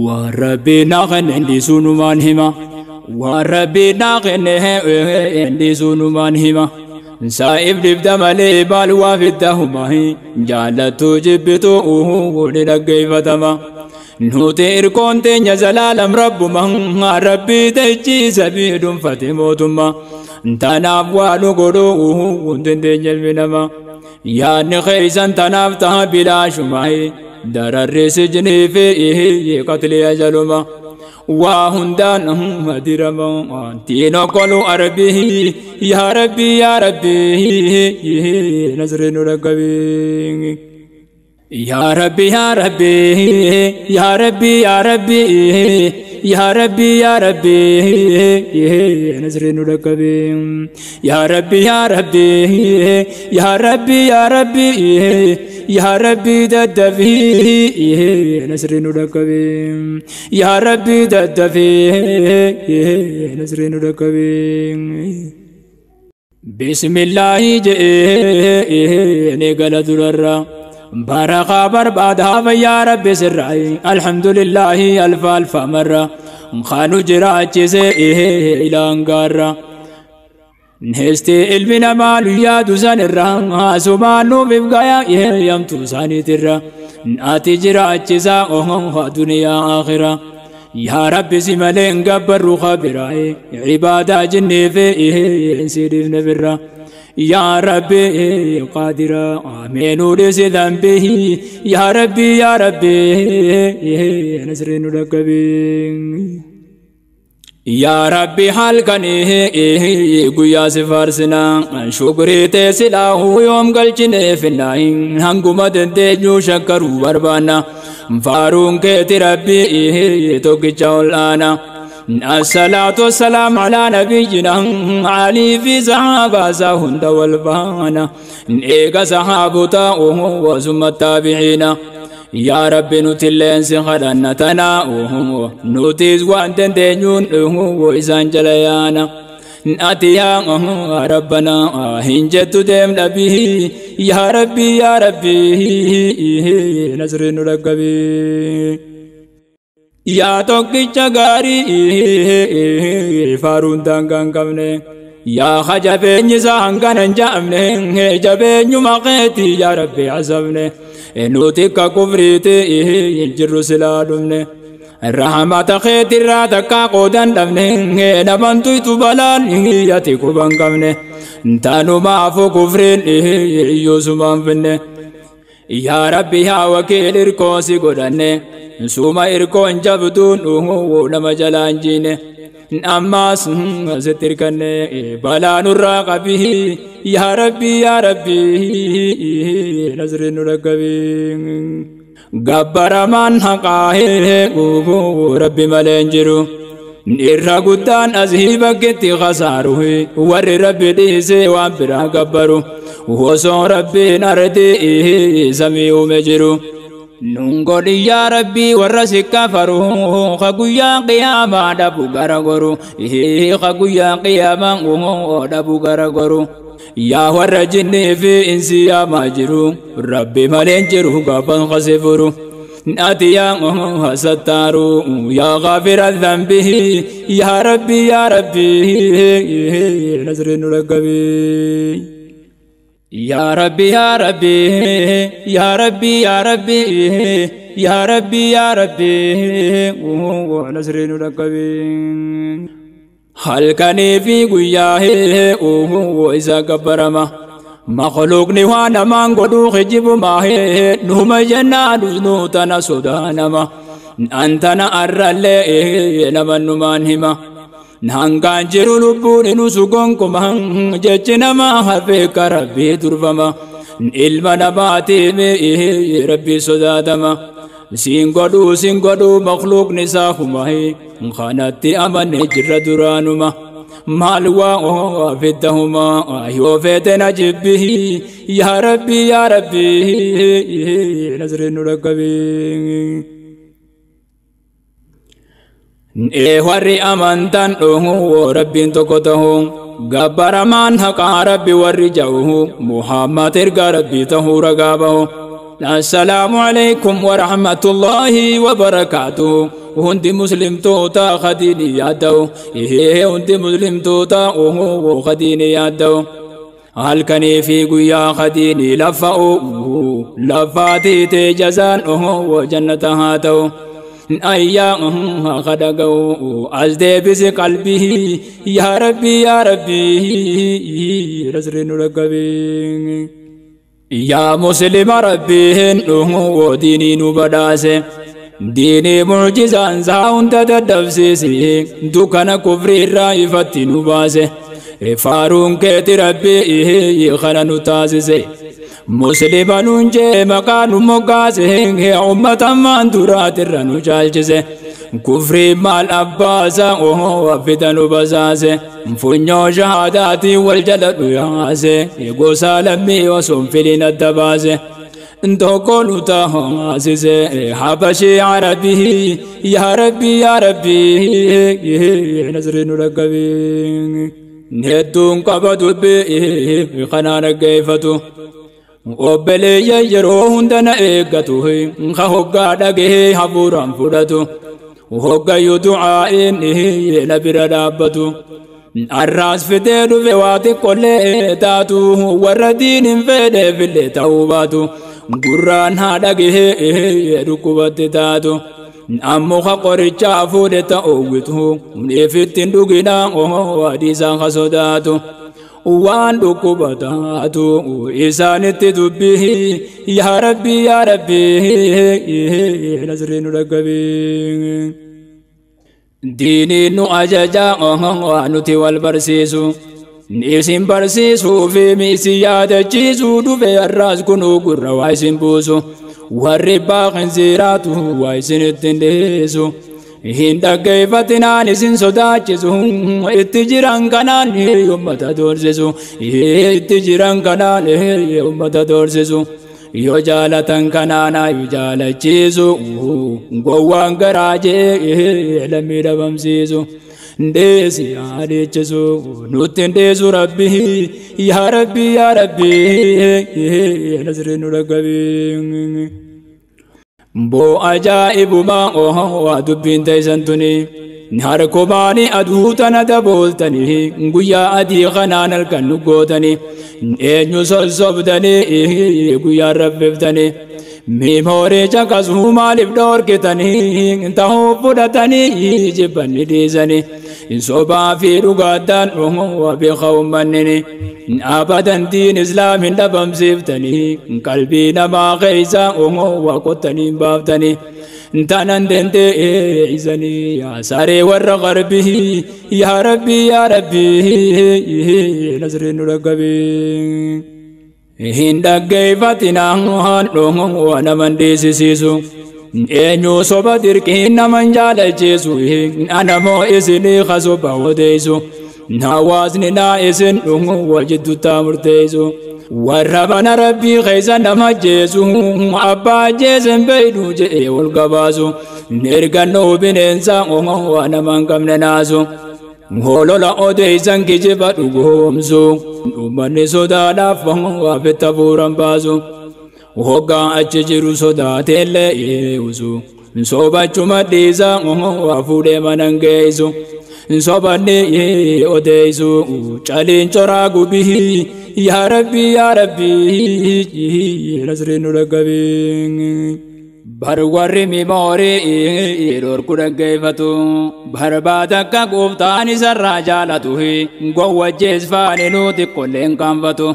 Waan Rabbi naa kenne dhiisuunumaan hima. Waan Rabbi naa kenne dhiisuunumaan hima. Saa'ib dhibda malee baal waa fidda jaallattu jibbitu ni dhaggeeffatama. Nuti irkoon teenya zalaalam rabbuma Rabbii techiisa biidhunfate mootummaa. Tanaaf waa nu godhuu hin dandeenye ilmi namaa. Yaadni keeysan tanaaf taha bilaashuma dararri sijnii fi qatli ajaluma. Waa hundaan dirama tiin okkolu arbii yaa Rabbii yaa Rabbii nasri nu dhaqqabii. Yaa Rabbi yaa Rabbi yaa Rabbi yaa Rabbi yaa Rabbi yaa Rabbi nasri nu dhaqqabii. Yaa Rabbi yaa Rabbi yaa Rabbi yaa Rabbi yaa Rabbi daddafii nasri nu dhaqqabii. Yaa Rabbi daddafii nasri nu dhaqqabii. Bismillaahi je'ee ni gala durarra. Barakaa barbaadaa fayyaa Rabbi sirraayi. Alhamdulillaahi alfa alfa marra. Kanu jiraachise ilaan gaarra. Neesti ilmi namaa guyyaa dusan irra. Asumaan nuuf gaya yamtuu isaaniitirra. Ati jiraachisaa duniyaa akhira. Yaa Rabbi si malee hin gabbarru kabiraayi. Ibaadaa jinnii fi insi dhiifne birra. Yaa Rabbi qaadira ameenuu dhisi dambii. Yaa Rabbi yaa Rabbi nasri nu dhaqqabii. Yaa Rabbi halkanii guyyaa si faarsinaa shukrii tee silaahuu yoom galchinee finnaa hanguma dandeenyu shakkaruu barbaanna faaruun keeti Rabbi tokkicha ol aana. الصلاة والسلام على نبينا علي في صحابة هند والبانا إيقا صحابة وثم التابعين. يا ربي نتلين سخدنا تنا نتيز وان تنتنيون وإسان جليانا أتيا ربنا هنجت ديم نبي يا ربي يا ربي نصر نرقبي. Yaa tokkicha gaarii faaruun daangaa hin qabne. Yaa jabeenyi isaa hangana hin jaamne jabeenyuma keetii yaa Rabbi asabne. Nuti akka kufriiti hin jirru silaa dhumne. Rahmata keetirraa takkaa qoodan dhabne namantu itu balaan ati quban qabne. Tanumaafu kufriin iyyuu finne. Yaa Rabbi yaa wakiil irkoo si godhanne. Suma irkoon jabduun nama jalaan jiine. Ammaas sitti hirkanne balaa nurraa qabii. Yaa Rabbi yaa Rabbi nasri nu dhaqqabii. Gabbaramaan haqaa Rabbi malee hin jiru. Irra guddaan asii bakkeetti khasaaru warri Rabbi dhiisee waan biraa gabbaru. Osoo Rabbiin ardii samii uume jiru. Nun godhi yaa Rabbii warra si kafaru ka guyyaa qiyaamaa dhabu gara goru ka guyyaa qiyaamaa dhabu gara goru. Yaa warra jinnii fi insi yaamaa jiru Rabbi malee hin jiru gaafan khasee furu. Ati yaa sattaaru yaa ghaafira dhanbi yaa Rabbi yaa Rabbi nasri nu dhaqqabii. Yaa Rabbi yaa Rabbi yaa Rabbi yaa Rabbi yaa Rabbi yaa Rabbi nasri nu dhaqqabii. Halkanii fi guyyaa isa gabbarama. Makhluuqni waa namaan godhuu kijibumaa numa jennaa nuu tana sodaa nama. Antana arrallee nama numaan hima. Hangaan jiru lubbuun nusu gonkuma jechi namaa hafee ka Rabbii durfama. Ilma namaatiin Rabbii sodaatama. Siin godhuu siin godhuu makhluuqni isaa huma kanatti amanne jirra duraanuma. Maal waa fiddahuma yoo feete na jibbii yaa Rabbi yaa Rabbi nasri nu dhaqqabii. Ee warri amantan Rabbiin tokko ta'u Gabbaramaan haqaa Rabbi warri ja'u Muhammad ergaa Rabbii tahuu ragaa bahu. Assalaamu alaykum wa rahmatullahi wa barakaatuh. Hundi muslimtoota khadiini yaadda'u. Hundi muslimtoota khadiini yaadda'u. Halkanii fi guyyaa khadiini lafa'u. Lafaatiitee jazaan jannata haa ta'u. Ayyaa kadhaga'u as deebisi qalbii yaa Rabbi yaa Rabbi nasri nu dhaqqabi. Yaa muslima Rabbiin dhuhuu diinii nu badhaase. Diinii mucjizaan isaa hunda daddabsiise dukkana kufrii irraa ifatti nu baase. Faaruun keeti Rabbii kana nu taasise. Muslima nuun jee maqaa nu moggaase ummata maan duraatirra nu caalchise. Kufrii maal abbaasa affita nu basaase. Funyoo shahaadaatiin wal jala dhuyaase gosa lammii osoo hin filin adda baase. Tokko nu taasise Habashii Arabii yaa Rabbi yaa Rabbi nasri nu dhaqqabi. Hedduun qaba dubbii kanaan dhaggeeffatu. Obboleeyyan yeroo hunda na eeggatu ka hoggaa dhagahee hafuuraan fudhatu. Hoggayyuu du'aa'iin na bira dhaabbatu. Arraas fidee dhufe waa xiqqollee taatu warra diin hin fedheefillee ta'uu baatu. Gurraan haa dhagahee dhukkubatti taatu. Ammoo ka qorichaa fuudhe ta'uuwitu ifittiin dhuginaa hadiisaan ka sodaatu. Waan dhukkuba taatu isaanitti dubbii yaa Rabbi yaa Rabbi nasri nu dhaqqabi. Diiniin nu ajajaa nuti wal barsiisu. Isin barsiisuu fi isin yaadachiisuu dhufe har'aas kunuu gurra waa isin buusu. Warri baaqin seeraatu waa isin ittiin dhiisu. Hin dhaggeeffatinaan isin sodaachisu. Itti jiran kanaan ummata doorsisu. Itti jiran kanaan ummata doorsisu. Yoo jaalatan kanaan yoo jaalachiisu. Gowwaan garaa jee lammii dhabamsiisu. Ndeesi yaadichisu nutti ndeesu Rabbi yaa Rabbi yaa Rabbi nasri nu dhaqqabi. Boo ajaa'ibumaa waa dubbiin teessan tuni harkumaani aduu tana dabooltanii guyyaa adii kanaan halkan nu gootanii eenyu sossobdanii guyyaan raffiftanii miimoorii caqasuu maaliif dhoorkitanii ta'uu fudhatanii jibbanni dhiisanii sobaa fi dhugaaddaan waa beeka ummannini abadan diin islaam hin dhabamsiiftanii qalbii namaa keessa waa qottanii hin baaftanii tanan dandeessanii yaa saree warra garbii yaa Rabbi yaa Rabbi nasri nu dhaqqabi. Hin dhaggeeffatinaan waa naman dhiisisiisu. Eenyu soba dirqiin naman jaalachiisu. Anamoo isinii kasoba odeessu. Hawaasni naa isin wal jidduutti murteessu. Warra mana Rabbii keessa nama jeesu. Abbaa jeesen beeydu jedhee wal gabaasu. Ergannoo bineensa waa nama hin qabne naasu. Holola odeessan kijiba dhugoomsu. Uummanni sodaadhaaf waa fitta fuuran baasu. Hoggaa achi jiru sodaateellee eewusu. Sobachuma dhiisa waa fuudhee mana hin geessu. Sobanni odeessu caliin coraa gubii yaa Rabbi yaa Rabbi nasri nu dhaqqabi. Bar warri miimoorii dhorku dhaggeeffatu. Barbaada akka gooftaan isarraa jaalatu. Gowwajjees faani nuti qolleen kaanfatu.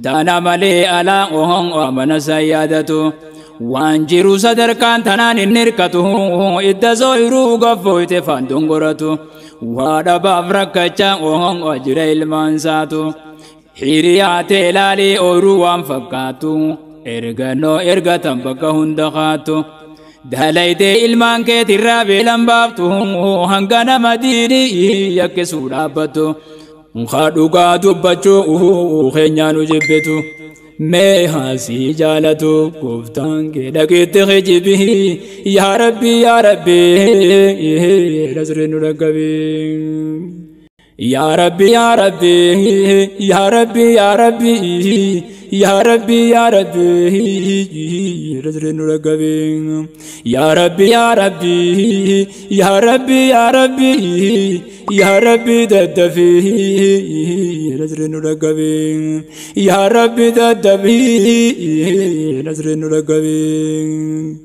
Tana malee alaa mana isaa yaadatu. Waan jiru sadarkaan tanaan hin hirkatu. Idda sooyiruu gaffooyte faan dongoratu. Waa dhabaaf rakkachaa jira ilmaan isaatu. Hiriyaatee ilaalii ooyiruu waan fakkaatu. Ergannoo ergatan bakka hunda kaatu. Dalaytee ilmaan keetirraa beelan baaftu. Hanga nama diinii yakkisuu dhaabbattu. Dhugaa dubbachuu keenyaa nu jibbitu. Mee haasii jaalatu gooftaan kee dhageetti kijibii yaa Rabbi yaa Rabbi nasri nu dhaqqabi. Yaa Rabbi yaa Rabbi yaa Rabbi yaa Rabbi yaa Rabbi yaa Rabbi nasriin nu dhaggabe. Yaa Rabbi yaa Rabbi yaa Rabbi yaa Rabbi yaa Rabbi daddafi nasriin nu dhaggabe. Yaa Rabbi daddafi nasriin nu dhaggabe.